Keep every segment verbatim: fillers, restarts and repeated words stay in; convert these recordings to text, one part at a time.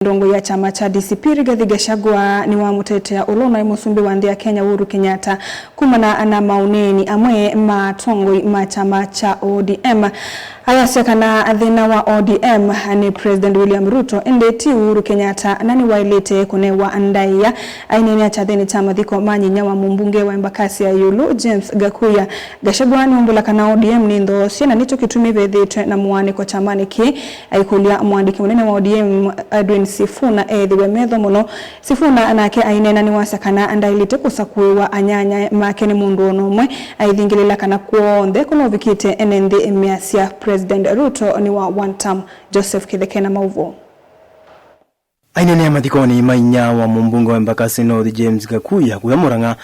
Ndongoi ya kyama kya D C P Rigathi Gachagua nĩwamũtetea ũla ũnaĩ mũsumbĩ wa nthĩ ya Kenya Uhuru Kenyatta kumana na maũneeni amwe ma atongoi ma kyama kya O D M. Ayasya kana thĩna wa O D M nĩ President William Ruto, ĩndĩ ti Uhuru Kenyatta, na nĩwaĩlĩte kũnewa ndaĩa. Aineenea kyathĩnĩ kya mathiko ma nyinya wa mũmbunge wa Embakasi ya ĩũlũ, James Gakuya, Gachagua nĩwaumbũla kana O D M nĩ nthoosye, na nĩkyo kĩtumi vethĩĩtwe na mũaanĩko kyamanĩ kĩĩ. Aikũlya mũandĩki mũnene wa O D M Edwin Sifuna ethĩwe metho mũno, Sifuna nake aineena nĩwasya kana ndaĩlĩte kũsakũĩwa anyanyae make nĩ mũndũ o na ũmwe, aithingĩlĩla kana kw'onthe kũla ũvikĩte ene nthĩ ĩmya sya President Ruto nĩ wa one term. Joseph Kĩtheke na maũvoo. Aineenea mathikonĩ ma inya wa mũmbunge wa Embakasi North James Gakuya kũya Murang'a,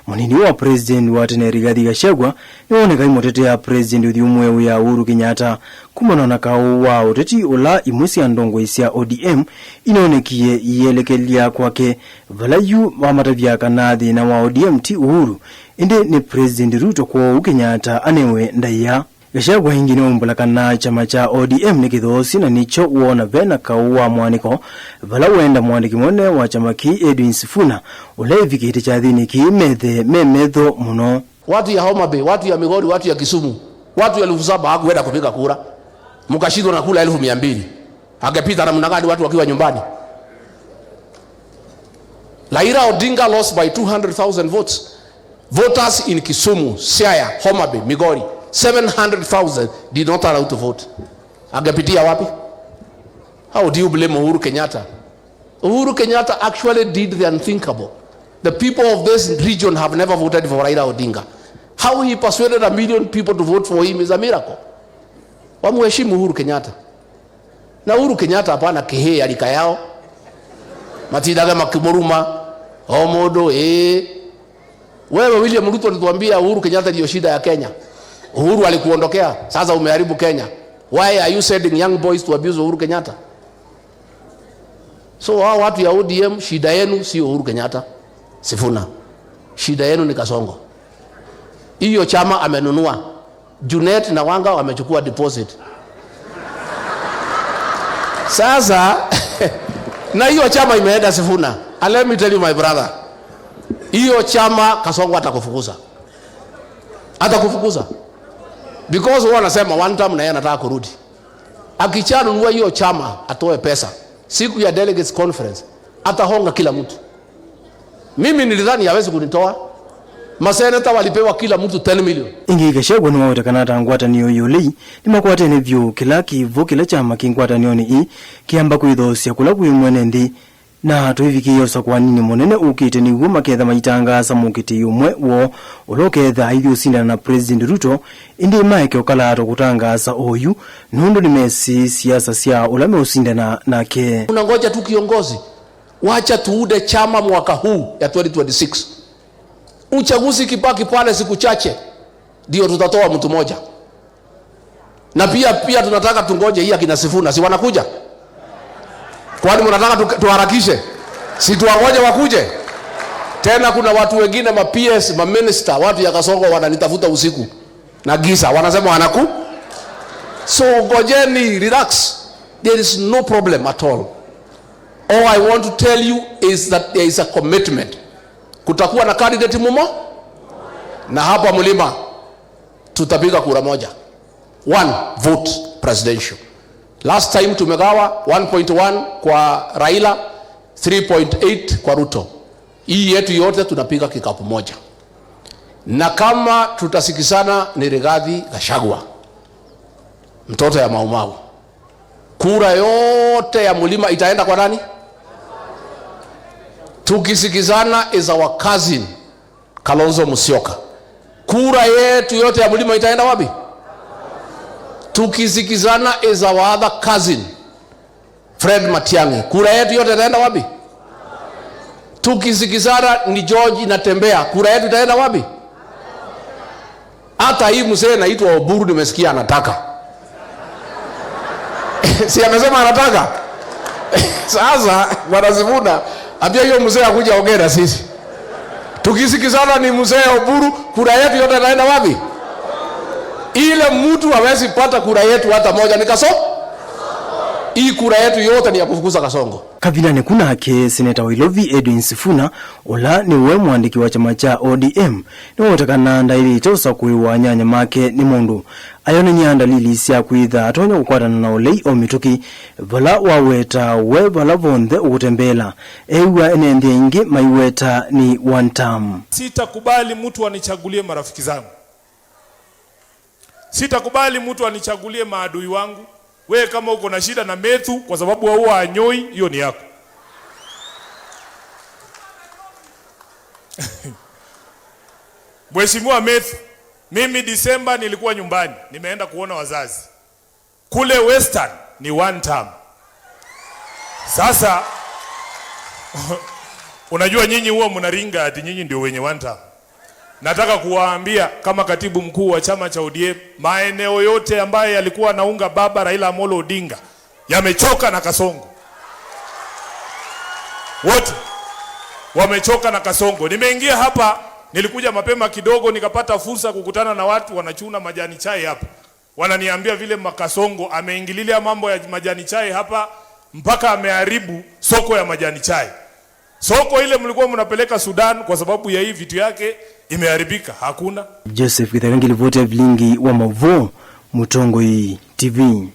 mũnini wa President wa tene Rigathi Gachagua nĩwoneka aimũtetea President ũthyũmũe wĩa Uhuru Kenyatta kumana na kaũ wa ũteti ũla imwe sya ndongoi sya O D M inonekie ielekelya kwake, vala yu wamatavya kana thĩna wa O D M ti Uhuru, ĩndĩ nĩ President Ruto, kwoou Kenyatta anewe ndaĩa. Gachagua ĩngĩ nĩwaumbũla kana kyama kya O D M nĩ kĩthoosye, na nĩkyo woona ve na kaũ wa mũaanĩko, vala wenda mũandĩki mũnene wa kyama kĩĩ Edwin Sifuna, ũla ĩvikĩte kyathĩnĩ kĩĩ, methe me metho mũno. Watu ya Homa Bay, watu ya Migori, watu ya Kisumu, watu elfu saba hakuenda kupiga kura, mkashindwa na kula elfu mia mbili. Angepita namna gani watu wakiwa nyumbani? Raila Odinga lost by two hundred thousand votes. Voters in Kisumu, Siaya, Homa Bay, Migori, seven hundred thousand did not turn out to vote. Angepitia wapi? How do you blame Uhuru Kenyatta? Uhuru Kenyatta actually did the unthinkable. The people of this region have never voted for Raila Odinga. How he persuaded a million people to vote for him is a miracle. Wamheshimu Uhuru Kenyatta. Na Uhuru Kenyatta hapana kĩhĩĩa rika yao. Matindage makĩmũruma o mũndũ, ĩĩ. Wewe William Ruto ulituambia Uhuru Kenyatta ndio shida ya Kenya. Uhuru alikuondokea, sasa umeharibu Kenya. Why are you sending young boys to abuse Uhuru Kenyatta? So hao watu ya O D M, shida yenu sio Uhuru Kenyatta, Sifuna. Shida yenu ni Kasongo. Hiyo chama amenunua. Junet na Wanga wamechukua deposit. Sasa na hiyo chama imeenda, Sifuna. And let me tell you, my brother, hiyo chama Kasongo atakufukuza, atakufukuza because wao wanasema one term na yeye anataka kurudi. Akishanunua hiyo chama, atoe pesa, siku ya delegates conference atahonga kila mtu. Mimi nilidhani hawezi kunitoa. Maseneta walipewa kila mtu ten million. Ĩngĩ, Gachagua nĩwaweta kana ta ngwatanĩo ya ũlei nĩmakwatene vyũ, kĩla kĩvo kĩla kyama kĩ ngwatanĩonĩ ii kĩamba kwĩthoosya kũla kwĩ mwene nthĩ. Na tũivikĩĩa ũsakũaninĩ mũnene ũkĩte, nĩw'o maketha maitangaasa mũkĩtĩi ũmwe woo ũla ũketha aithi ũsindana na President Ruto, ĩndĩ maeke ũkalaatwa kũtangaasa oyu, nũndũ nĩmesĩ siasa sya ũla meũsindana nake. Tunangoja tu kiongozi. Wacha tuunde chama mwaka huu ya twenty twenty-six. Uchaguzi kibaki pale siku chache, ndio tutatoa mtu moja. Na pia, pia tunataka tungoje hii akina Sifuna, si wanakuja? Kwani mnataka tu, tuharakishe? Si tuwangoje wakuje? Tena kuna watu wengine, ma P S, ma minister, watu ya Kasongo wananitafuta usiku na giza, wanasema wanaku. So ngojeni, relax. There is no problem at all. All I want to tell you is that there is a commitment. Kutakuwa na candidate mumo, na hapa mlima tutapiga kura moja. One vote presidential. Last time tumegawa one point one kwa Raila, three point eight kwa Ruto. Hii yetu yote tunapiga kikapu moja. Na kama tutasikizana ni Rigathi Gachagua, mtoto ya Mau Mau. Kura yote ya mlima itaenda kwa nani? Tukisikizana is our cousin, Kalonzo Musyoka. Kura yetu yote ya mlima itaenda wapi? Tukisikizana is our other cousin, Fred Matiang'i. Kura yetu yote itaenda wapi? Tukisikizana ni George Natembeya. Kura yetu itaenda wapi? Hata hii mzee anaitwa Oburu nimesikia anataka. Si amesema anataka? Sasa, Bwana Sifuna, ambia hiyo mzee akuje aongee na sisi. Tukisikizana ni mzee Oburu, kura yetu yote inaenda wapi? Ile mtu hawezi pata kura yetu hata moja ni Kaso-, hii kura yetu yote ni ya kufukuza Kasongo. Kavindanĩ ku nake, seneta wa Ilovi Edwin Sifuna, ũla nĩwe mũandĩki wa kyama kya O D M, nĩwaweta kana ndaĩlĩte ũsakũĩwa anyanya make nĩ mũndũ ayonany'a ndalili sya kwĩtha atonya kũkwatana na ũlei o mĩtũkĩ, vala waweta we vala vonthe ũkũtembeela, ew'a ene nthĩ aingĩ maiweta nĩ one term. Sitakubali mtu anichagulie marafiki zangu. Sitakubali mtu anichagulie maadui wangu. Wewe kama uko na shida na Methu kwa sababu wa huwa anyoi, hiyo ni yako. Mheshimiwa Methu, mimi Disemba nilikuwa nyumbani, nimeenda kuona wazazi. Kule Western ni one term. Sasa unajua nyinyi huwa mnaringa ati nyinyi ndio wenye one term. Nataka kuwaambia kama katibu mkuu wa chama cha O D M, maeneo yote ambayo yalikuwa naunga baba Raila Amolo Odinga yamechoka na Kasongo. Wote wamechoka na Kasongo. Nimeingia hapa, nilikuja mapema kidogo, nikapata fursa kukutana na watu wanachuna majani chai hapa. Wananiambia vile Makasongo ameingililia mambo ya majani chai hapa mpaka ameharibu soko ya majani chai. Soko ile mlikuwa mnapeleka Sudan kwa sababu ya hii vitu yake imeharibika, hakuna. Joseph Githaka ngilivoti ya vilingi wa Mauvoo, Mũtongoi T V.